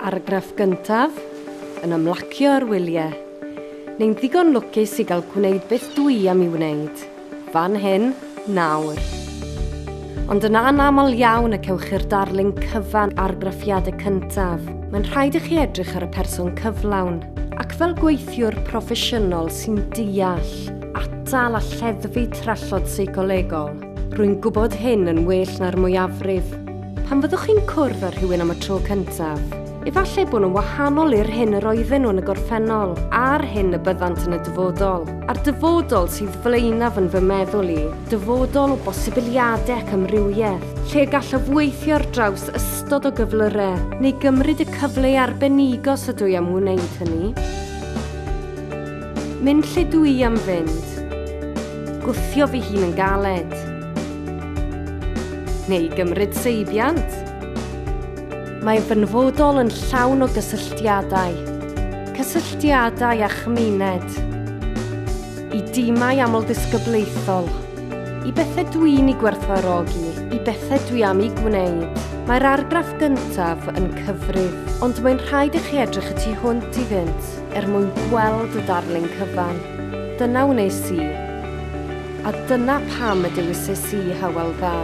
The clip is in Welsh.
Argraff gyntaf, yn ymlacio ar wyliau, neu'n ddigon lwcus i gael gwneud beth dwi am i wneud, fan hyn, nawr. Ond yn anaml iawn y cewch chi'r darlun cyfan argraffiadau cyntaf. Mae'n rhaid i chi edrych ar y person cyflawn, ac fel gweithiwr proffesiynol sy'n deall, atal a lleddfu trallod seicolegol, rwy'n gwybod hyn yn well na'r mwyafrif. Pan fyddwch chi'n cwrdd â rhywun am y tro cyntaf, efallai bod nhw'n wahanol i'r hyn yr oedden nhw yn y gorffennol a'r hyn y byddant yn y dyfodol. A'r dyfodol sydd flaenaf yn fy meddwl i, dyfodol o bosibiliadau ac amrywiaeth, lle gallaf weithio ar draws ystod o gyflyrau, neu gymryd y cyfle i arbenigo os ydw i am wneud hynny. Mynd lle dw i am fynd. Gwthio fy hun yn galed. Neu gymryd seibiant. Mae fy nfodol yn llawn o gysylltiadau. Cysylltiadau â chymuned. I dimau amlddisgyblaethol. I bethau dwi'n eu gwerthfawrogi. I bethau dwi am eu gwneud. Mae'r argraff gyntaf yn cyfrif, ond mae'n rhaid i chi edrych y tu hwnt iddynt er mwyn gweld y darlun cyfan. Dyna wnes i. A dyna pam y dewisais i Hywel Dda.